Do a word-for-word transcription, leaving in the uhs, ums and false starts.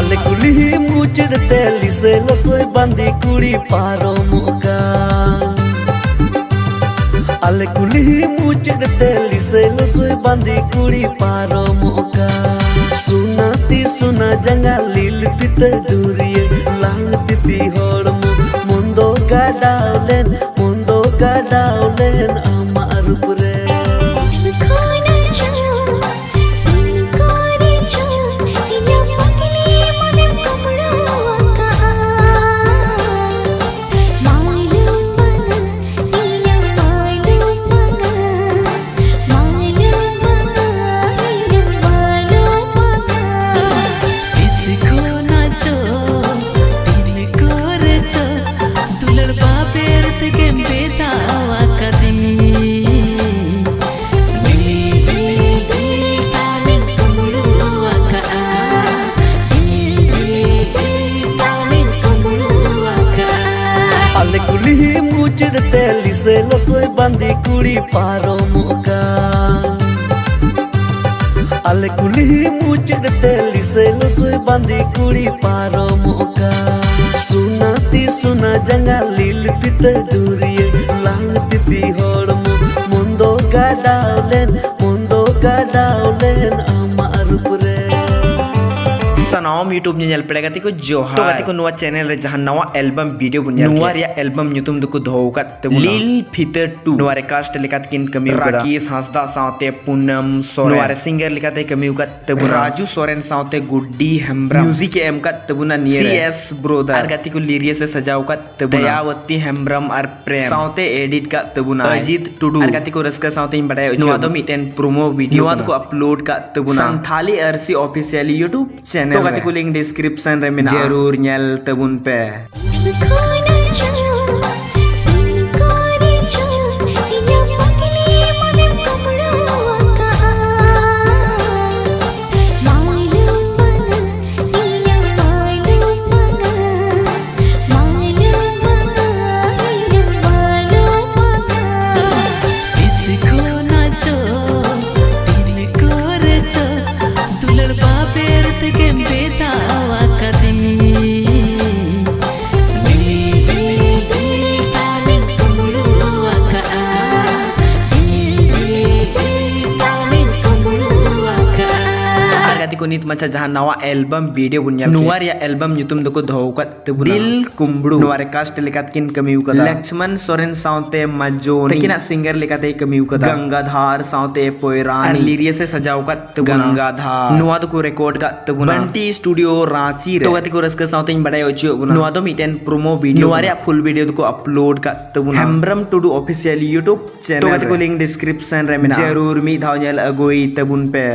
ᱟᱞᱮ ᱠᱩᱞᱦᱤ ᱢᱩᱪᱟᱹᱫ ᱛᱮ ᱞᱤᱥᱟᱹᱭ ᱞᱚᱥᱚᱭ ᱵᱟᱸᱫᱤ ᱠᱩᱲᱤ ᱯᱟᱨᱚᱢᱚᱜ ᱠᱟᱱ᱾ ᱟᱞᱮ ᱠᱩᱞᱦᱤ ᱢᱩᱪᱟᱹᱫ ᱛᱮ ᱞᱤᱥᱟᱹᱭ ᱞᱚᱥᱚᱭ ᱵᱟᱸᱫᱤ ᱠᱩᱲᱤ ᱯᱟᱨᱚᱢᱚᱜ ᱠᱟᱱ᱾ ᱥᱩᱱᱟ ᱛᱤ ᱥᱩᱱᱟ ᱡᱟᱸᱜᱟ ᱞᱤᱞ ᱯᱤᱛᱟᱹ ᱰᱩᱨᱤᱭᱟᱹ ᱞᱟᱝ ᱛᱤᱛᱤ ᱦᱚᱲᱢᱚ ᱢᱚᱱᱫᱚ ᱜᱟᱰᱟᱣ ᱞᱮᱱ, ᱢᱚᱱᱫᱚ ᱜᱟᱰᱟᱣ ᱞᱮᱱ ᱟᱢᱟᱜ ᱨᱩᱯ ᱨᱮ᱾ ᱛᱤᱥ ᱠᱷᱚᱱᱟᱜ ᱪᱚ, ᱛᱤᱱ ᱠᱚᱨᱮ ᱪᱚ, ᱫᱩᱞᱟᱹᱲ ᱵᱟᱵᱮᱨ ᱛᱮᱜᱮᱢ ᱵᱮᱫᱟᱣ ᱟᱠᱟᱫᱤᱧ᱾ ᱵᱤᱞᱤ, ᱵᱤᱞᱤ, ᱵᱤᱞᱤ ᱛᱟᱞᱤᱧ ᱠᱩᱢᱵᱽᱲᱩ ᱟᱠᱟᱫᱼᱟ᱾ ᱵᱤᱞᱤ, ᱵᱤᱞᱤ, ᱵᱤᱞᱤ ᱛᱟᱞᱤᱧ ᱠᱩᱢᱵᱽᱲᱩ ᱟᱠᱟᱫᱼᱟ᱾ ᱟᱞᱮ ᱠᱩᱞᱦᱤ ᱢᱩᱪᱟᱹᱫ ᱛᱮ ᱞᱤᱥᱟᱹᱭ ᱞᱚᱥᱚᱭ ᱵᱟᱸᱫᱤ ᱠᱩᱲᱤ ᱯᱟᱨᱚᱢᱚᱜ ᱠᱟᱱ᱾ ᱟᱞᱮ ᱠᱩᱞᱦᱤ ᱢᱩᱪᱟᱹᱫ ᱛᱮ ᱞᱤᱥᱟᱹᱭ ᱞᱚᱥᱚᱭ ᱵᱟᱸᱫᱤ ᱠᱩᱲᱤ ᱯᱟᱨᱚᱢᱚᱜ ᱠᱟᱱ᱾ ᱥᱩᱱᱟ ᱛᱤ ᱥᱩᱱᱟ ᱡᱟᱸᱜᱟ ᱞᱤᱞ ᱯᱤᱛᱟᱹ ᱰᱩᱨᱤᱭᱟᱹ ᱞᱟᱝ ᱛᱤᱛᱤ ᱦᱚᱲᱢᱚ ᱢᱚᱱᱫᱚ ᱜᱟᱰᱟᱣ ᱞᱮᱱ, ᱢᱚᱱᱫᱚ ᱜᱟᱰᱟᱣ ᱞᱮᱱ ᱟᱢᱟᱜ ᱨᱩᱯ ᱨᱮ᱾ ᱥᱟᱱᱟᱢ YouTube ᱧᱮᱧᱮᱞ ᱯᱮᱲᱟ ᱜᱟᱛᱮ ᱠᱚ ᱡᱚᱦᱟᱨ᱾ ᱛᱚ ᱜᱟᱛᱮ ᱠᱚ, ᱱᱚᱣᱟ ᱪᱮᱱᱮᱞ ᱨᱮ ᱡᱟᱦᱟᱸ ᱱᱟᱣᱟ ᱮᱞᱵᱟᱢ ᱵᱷᱤᱰᱤᱭᱳ ᱵᱚᱱ ᱧᱮᱞ ᱱᱚᱣᱟ ᱠᱮᱫ, ᱨᱮᱭᱟᱜ ᱮᱞᱵᱟᱢ ᱧᱩᱛᱩᱢ ᱫᱚᱠᱚ ᱫᱚᱦᱚ ᱟᱠᱟᱫ ᱛᱟᱵᱚᱱᱟ ᱞᱤᱞ ᱯᱷᱤᱛᱟᱹ ᱴᱩ᱾ ᱱᱚᱣᱟ ᱨᱮ ᱠᱟᱥᱴ ᱞᱮᱠᱟᱛᱮ ᱠᱤᱱ ᱠᱟᱹᱢᱤ ᱟᱠᱟᱫᱟ ᱨᱟᱠᱮᱥ ᱦᱟᱸᱥᱫᱟ ᱥᱟᱶᱛᱮ ᱯᱩᱱᱟᱢ ᱥᱚᱨᱮᱱ᱾ ᱱᱚᱣᱟ ᱨᱮ ᱥᱤᱝᱜᱟᱨ ᱞᱮᱠᱟᱛᱮ ᱠᱟᱹᱢᱤ ᱟᱠᱟᱫ ᱛᱟᱵᱚᱱᱟ ᱨᱟᱡᱩ ᱥᱚᱨᱮᱱ ᱥᱟᱶᱛᱮ ᱜᱩᱰᱰᱤ ᱦᱮᱢᱵᱨᱚᱢ᱾ ᱢᱤᱭᱩᱡᱤᱠ ᱮ ᱮᱢ ᱟᱠᱟᱫ ᱛᱟᱵᱚᱱᱟ ᱱᱤᱭᱟᱹ ᱨᱮ ᱥᱤ ᱮᱥ ᱵᱨᱚᱫᱟᱨ᱾ ᱟᱨ ᱜᱟᱛᱮ ᱠᱚ ᱞᱤᱨᱤᱭᱟᱥ ᱮ ᱥᱟᱡᱟᱣ ᱟᱠᱟᱫ ᱛᱟᱵᱚᱱᱟ ᱫᱟᱭᱟᱣᱚᱛᱤ ᱦᱮᱢᱵᱨᱚᱢ ᱟᱨ ᱯᱨᱮᱢ᱾ ᱥᱟᱶᱛᱮ ᱮᱰᱤᱴ ᱟᱠᱟᱫ ᱛᱟᱵᱚᱱᱟ ᱚᱡᱤᱛ ᱴᱩᱰᱩ᱾ ᱟᱨ ᱜᱟᱛᱮ ᱠᱚ ᱨᱟᱹᱥᱠᱟᱹ ᱥᱟᱶᱛᱮᱧ ᱵᱟᱰᱟᱭ ᱦᱚᱪᱚ ᱱᱚᱣᱟ ᱫᱚ ᱢᱤᱫᱴᱮᱱ ᱯᱨᱳᱢᱳ ᱵᱷᱤᱰᱤᱭᱳ ᱱᱚᱣᱟ ᱠᱟᱱᱟ᱾ ᱫᱚᱠᱚ ᱟᱯᱞᱳᱰ ᱟᱠᱟᱫ ᱛᱟᱵᱚᱱᱟ ᱥᱟᱱᱛᱷᱟᱞᱤ ᱟᱹᱨᱥᱤ ᱚᱯᱷᱤᱥᱤᱭᱟᱞ YouTube ᱪᱮᱱᱮᱞ ᱛᱚ ᱜᱟᱛᱮ ᱨᱮ᱾ ᱠᱚ, ᱞᱤᱝᱠ ᱰᱤᱥᱠᱨᱤᱯᱥᱚᱱ ᱨᱮ ᱢᱮᱱᱟᱜᱼᱟ, ᱡᱟᱹᱨᱩᱲ ᱧᱮᱞ ᱛᱟᱵᱚᱱ ᱯᱮ᱾ ᱛᱤᱥ ᱠᱷᱚᱱᱟᱜ ᱪᱚ, ᱛᱤᱱ ᱠᱚᱨᱮ ᱪᱚ, ᱫᱩᱞᱟᱹᱲ ᱵᱟᱵᱮᱨ ᱛᱮᱜᱮᱢ ᱵᱮᱫᱟᱣ ᱱᱤᱛ ᱢᱟᱪᱷᱟ ᱡᱟᱦᱟᱸ ᱱᱟᱣᱟ ᱮᱞᱵᱟᱢ ᱵᱷᱤᱰᱤᱭᱳ ᱵᱚᱱ ᱧᱮᱞ ᱱᱚᱣᱟ ᱨᱮᱭᱟᱜ ᱮᱞᱵᱟᱢ ᱧᱩᱛᱩᱢ ᱫᱚᱠᱚ ᱫᱚᱦᱚ ᱟᱠᱟᱫ ᱛᱟᱵᱚᱱᱟ ᱫᱤᱞ ᱠᱩᱢᱵᱽᱲᱩ᱾ ᱱᱚᱣᱟ ᱨᱮ ᱠᱟᱥᱴ ᱞᱮᱠᱟᱛᱮ ᱠᱤᱱ ᱠᱟᱹᱢᱤ ᱟᱠᱟᱫᱟ ᱞᱚᱠᱥᱢᱚᱱ ᱥᱚᱨᱮᱱ ᱥᱟᱶᱛᱮ ᱢᱟᱡᱚᱱᱤ᱾ ᱛᱟᱹᱠᱤᱱᱟᱜ ᱥᱤᱝᱜᱟᱨ ᱞᱮᱠᱟᱛᱮᱭ ᱠᱟᱹᱢᱤ ᱟᱠᱟᱫᱟ ᱜᱚᱝᱜᱟᱫᱷᱟᱨ ᱥᱟᱶᱛᱮ ᱯᱚᱭᱨᱟᱱᱤ᱾ ᱟᱨ ᱞᱤᱨᱤᱭᱟᱥ ᱮ ᱥᱟᱡᱟᱣ ᱟᱠᱟᱫ ᱛᱟᱵᱚᱱᱟ ᱜᱚᱝᱜᱟᱫᱷᱟᱨ᱾ ᱱᱚᱣᱟ ᱫᱚᱠᱚ ᱨᱮᱠᱚᱨᱰ ᱟᱠᱟᱫ ᱛᱟᱵᱚᱱᱟ ᱵᱟᱱᱴᱤ ᱥᱴᱩᱰᱤᱭᱳ ᱨᱟᱸᱪᱤ ᱨᱮ᱾ ᱛᱚ ᱜᱟᱛᱮ ᱠᱚ, ᱨᱟᱹᱥᱠᱟᱹ ᱥᱟᱶᱛᱮᱧ ᱵᱟᱰᱟᱭ ᱦᱚᱪᱚᱭᱮᱫ ᱵᱚᱱᱟ, ᱱᱚᱣᱟ ᱫᱚ ᱢᱤᱫᱴᱮᱱ ᱯᱨᱳᱢᱳ ᱵᱷᱤᱰᱤᱭᱳ ᱱᱚᱣᱟ ᱠᱟᱱᱟ᱾ ᱨᱮᱭᱟᱜ ᱯᱷᱩᱞ ᱵᱷᱤᱰᱤᱭᱳ ᱫᱚᱠᱚ ᱟᱯᱞᱳᱰ ᱟᱠᱟᱫ ᱛᱟᱵᱚᱱᱟ ᱦᱮᱢᱵᱨᱚᱢ ᱴᱩᱰᱩ ᱚᱯᱷᱤᱥᱤᱭᱟᱞ ᱭᱩᱴᱩᱵᱽ ᱪᱮᱱᱮᱞ ᱛᱚ ᱜᱟᱛᱮ ᱠᱚ, ᱨᱮ᱾ ᱞᱤᱝᱠ ᱰᱤᱥᱠᱨᱤᱯᱥᱚᱱ ᱨᱮ ᱢᱮᱱᱟᱜᱼᱟ, ᱡᱟᱹᱨᱩᱲ ᱢᱤᱫ ᱫᱷᱟᱣ ᱧᱮᱞ ᱟᱹᱜᱩᱭ ᱛᱟᱵᱚᱱ ᱯᱮ᱾